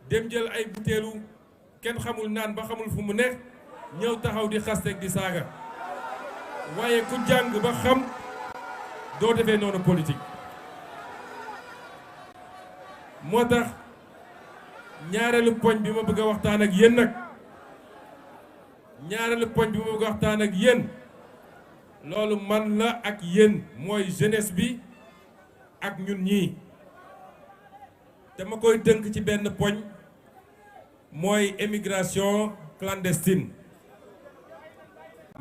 dem jël ay butéelu kenn xamul naan ba xamul fu mu ne ñëw taxaw di xasteeg di saaga waaye ku jàng ba xam doo defee noonu politique. moo tax ñaareelu poñ bi ma bëgg a waxtaan ak yéen nag ñaareelu poñ bi ma bëgg a waxtaan ak yéen loolu man la ak yéen mooy jeunesse bi ak ñun ñii dama koy tënk ci benn poñ mooy émigration clandestine.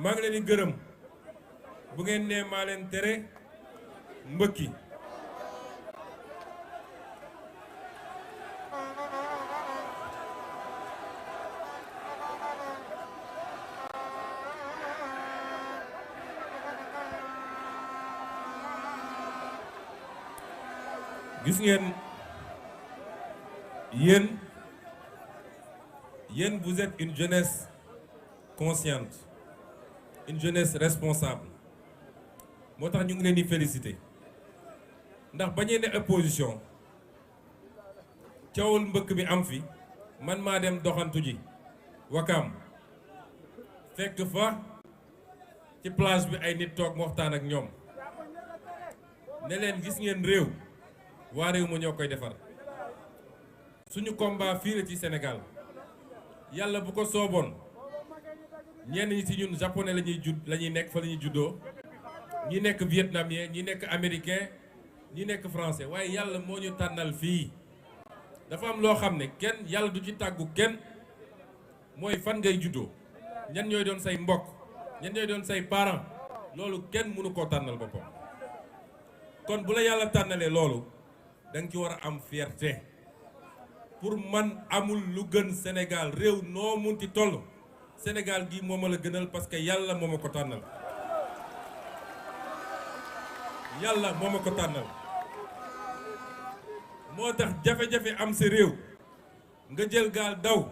maa ngi leen di gërëm bu ngeen nee maa leen tere mbëkki. gis ngeen yéen vous êtes une jeunesse consciente, une jeunesse responsable moo tax ñu ngi leen di féliciter ndax bañee ne opposition coowul mbëkk bi am fi man maa dem doxantu ji Wakaam fekk fa ci plage bi ay nit toog waxtaan ak ñoom ne leen gis ngeen réew waa réew ma ñoo koy defar suñu combat fii la ci Sénégal yàlla bu ko sooboon ñenn ñi ci ñun japonais la ñuy nekk fa la ñuy juddoo ñi nekk vietnamien ñi nekk américain ñi nekk français waaye yàlla moo ñu tànnal fii dafa am loo xam ne kenn yàlla du ci tàggu kenn mooy fan ngay juddoo ñan ñooy doon say mbokk ñan ñooy doon say parents loolu kenn mënu koo tànnal boppam kon bu la yàlla tànnalee loolu da nga ci war a am fierté pour man amul lu gën Sénégal réew noo munti toll Sénégal gi moo ma la gënal parce que yàlla moo ma ko tànnal yàlla moo ma ko tànnal moo tax jafe-jafe am sa réew nga jël gaal daw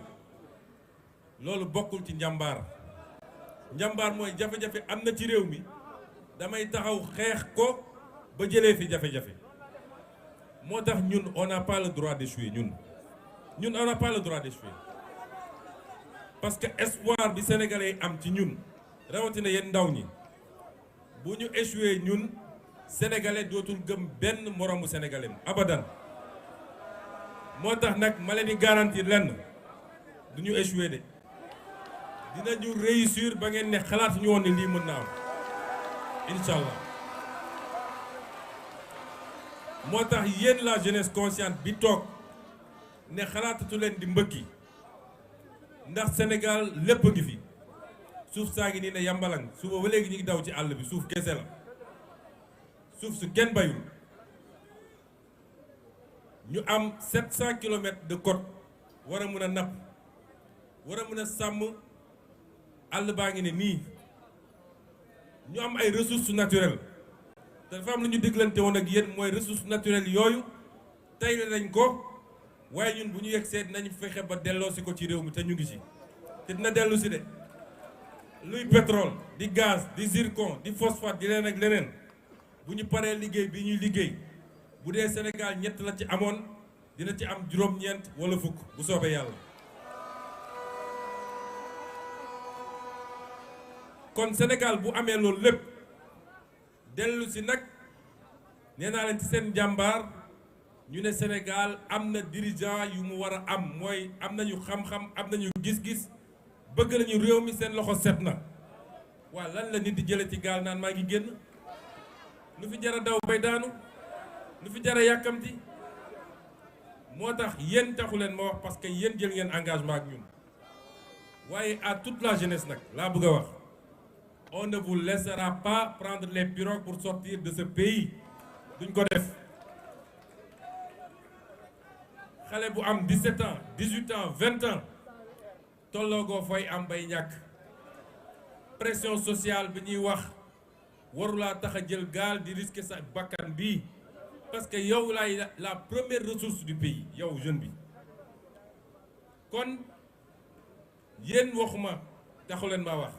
loolu bokkul ci njàmbaar njàmbaar mooy jafe-jafe am na ci réew mi damay taxaw xeex ko ba jëlee fi jafe-jafe moo tax ñun on n'a pas le droit d'échouer ñun on n'a pas le droit d'échouer parce que espoir bi sénégalais yi am ci ñun rawatina yéen ndaw ñi bu ñu échouer ñun sénégalais dootul gëm benn moromu sénégalais abadan moo tax nag ma leen di garantir lenn du ñu échouer de dinañu réussir ba ngeen ne xalaat ñu woon ne lii mën na am incha allah moo tax yéen la jeunesse consciente bi toog ne xalaatatu leen di mbëkki ndax Sénégal lépp ngi fi suuf saa ngi nii ne yambalang suba ba léegi ñu ngi daw ci àll bi suuf kese la suuf su kenn bayul ñu am 700 kilomètres de côte war a mën a napp war a mën a sàmm àll baa ngi ne nii ñu am ay ressources naturelles te dafa am lu ñu diglante woon ak yéen mooy ressources naturelles yooyu tey nañ ko waaye ñun bu ñu yegg seet nañu fexe ba delloosi ko ci réew mi te ñu ngi ci te dina dellu si de luy pétrole di gaz di zircon di phosphate di leneen ak leneen bu ñu paree liggéey bi ñuy liggéey bu dee Sénégal ñett la ci amoon dina ci am juróom-ñeent wala fukk bu soobee yàlla. kon Sénégal bu amee loolu lépp dellu si nag nee naa leen ci seen jàmbaar ñu ne Sénégal am na dirigeant yu mu war a am mooy am nañu xam-xam am nañu gis-gis bëgg nañu réew mi seen loxo set na waa lan la nit di jële ci gaal naan maa ngi génn lu fi jara daw bay daanu lu fi jara yàkkamti moo tax yéen taxu leen ma wax parce que yéen jël ngeen engagement ak ñun waaye à toute la jeunesse nag laa bëgg a wax on ne vous laissera pas prendre les pirogues pour sortir de ce pays duñ ko def xale bu am 17 ans 18 ans 20 ans tolloogoo fooy am bay ñàkk pression sociale bi ñuy wax warulaa tax a jël gaal di risquer sa bakkan bii parce que yow laay la première ressource du pays yow jeune bi kon yéen waxuma taxu leen maa wax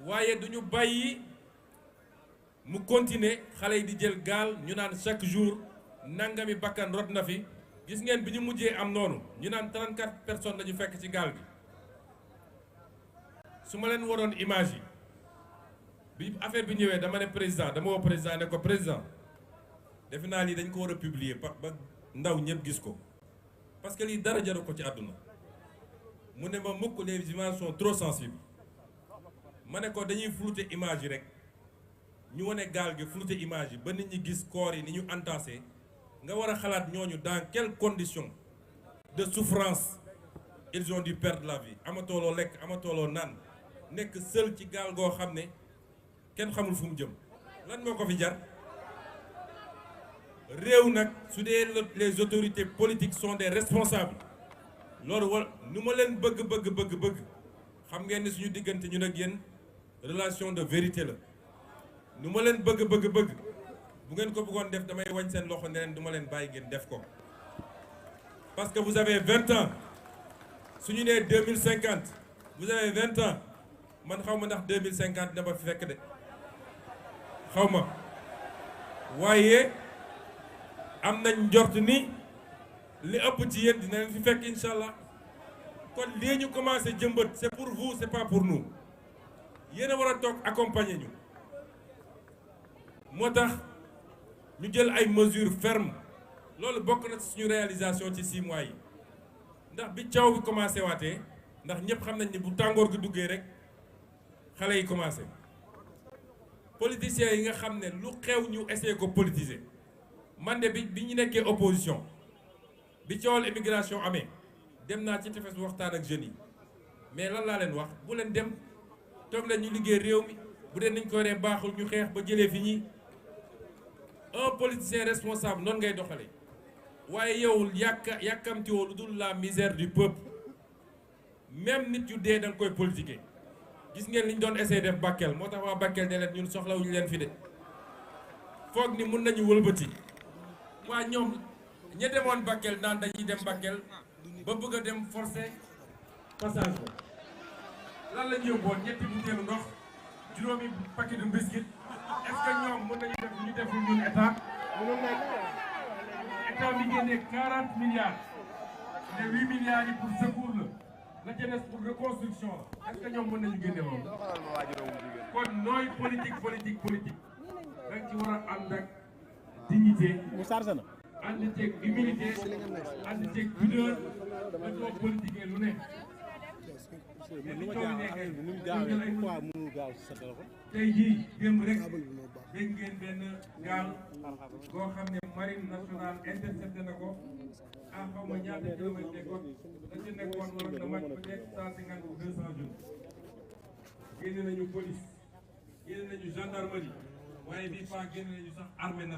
waaye duñu bàyyi mu continuer xale yi di jël gaal ñu naan chaque jour nangami bakkan rot na fi gis ngeen bi ñu mujjee am noonu ñu naan 34 personnes la ñu fekk ci gaal gi su ma leen waroon image yi bi affaire bi ñëwee dama ne président dama woo président ne ko président defe naa lii dañ ko war a publier ba ndaw ñëpp gis ko parce que lii dara jaru ko ci àdduna mu ne ma mukk les images sont trop sensibles ma ne ko dañuy flouter image yi rek ñu wane gaal gi flouter image yi ba nit ñi gis corps yi ni ñu entassé nga war a xalaat ñooñu dans quelles conditions de souffrance ils ont dû perdre la vie amatooloo lekk amatooloo naan nekk seul ci gaal goo xam ne kenn xamul fu mu jëm lan moo ko fi jar réew nag su dee les autorités politiques sont des responsables loolu war nu ma leen bëgg xam ngeen ni suñu diggante ñun ak yéen relation de vérité la nu ma leen bëgg bu ngeen ko bëggoon def damay wañ seen loxo ne leen du ma leen bàyyi ngeen def ko parce que vous avez 20 ans suñu nee 2050 vous avez 20 ans man xaw ma ndax 2050 na ba fi fekk de xaw ma waaye am nañ njort ni li ëpp ci yéen dina leen fi fekk incha allah kon lii ñu commencé jëmbat c'est pour vous c'est pas pour nous yéen a war a toog accompagner ñu moo tax ñu jël ay mesures fermes loolu bokk na suñu réalisation ci 6 mois yi ndax bi caaw bi commencé waatee ndax ñëpp xam nañ ni bu tàngoor gi duggee rek xale yi commencé politiciens yi nga xam ne lu xew ñu essayer ko politiser man de bi ñu nekkee opposition bi coowal immigration amee dem naa ci tefes bu waxtaan ak jeunes yi mais lan laa leen wax bu leen dem toog leen ñu liggéey réew mi bu dee nañ ko waree baaxul ñu xeex ba jëlee fi ñi un politicien responsable noonu ngay doxale waaye yow yàkkamtiwoo lu dul la misère du peuple même nit yu dee da nga koy politiquer gis ngeen li ñu doon essayer def Bakel moo tax waa Bakel ne leen ñun soxlawuñu leen fi de foog ni mun nañu wëlbati waa ñoom ña demoon Bakel naan dañuy dem Bakel ba bëgg a dem forcer passage ko lan la ñu yóbboon ñetti butéelu ndox juróomi paquet de biscuit est-ce que ñoom mën nañu def ñu def ñun état état bi génnee 40 milliards ne 8 milliards yi pour secours la ca des pour reconstruction la est-ce que ñoom mën nañu génne loolu kon nooy politique rek ci war a ànd ak dignité ànd ceeg humilité ànd ceeg pudeur da doo politiquer lu ne tey jii démb rek dégg ngeen benn gaal boo xam ne marine nationale intercepté na ko ah xaw ma ñaata kilomètre nekkoon da ci nekkoon wala na mat peut-être 150 ou 200 jours génne nañu police génne nañu gendarmerie waaye bii pas génne nañu sax armée nationale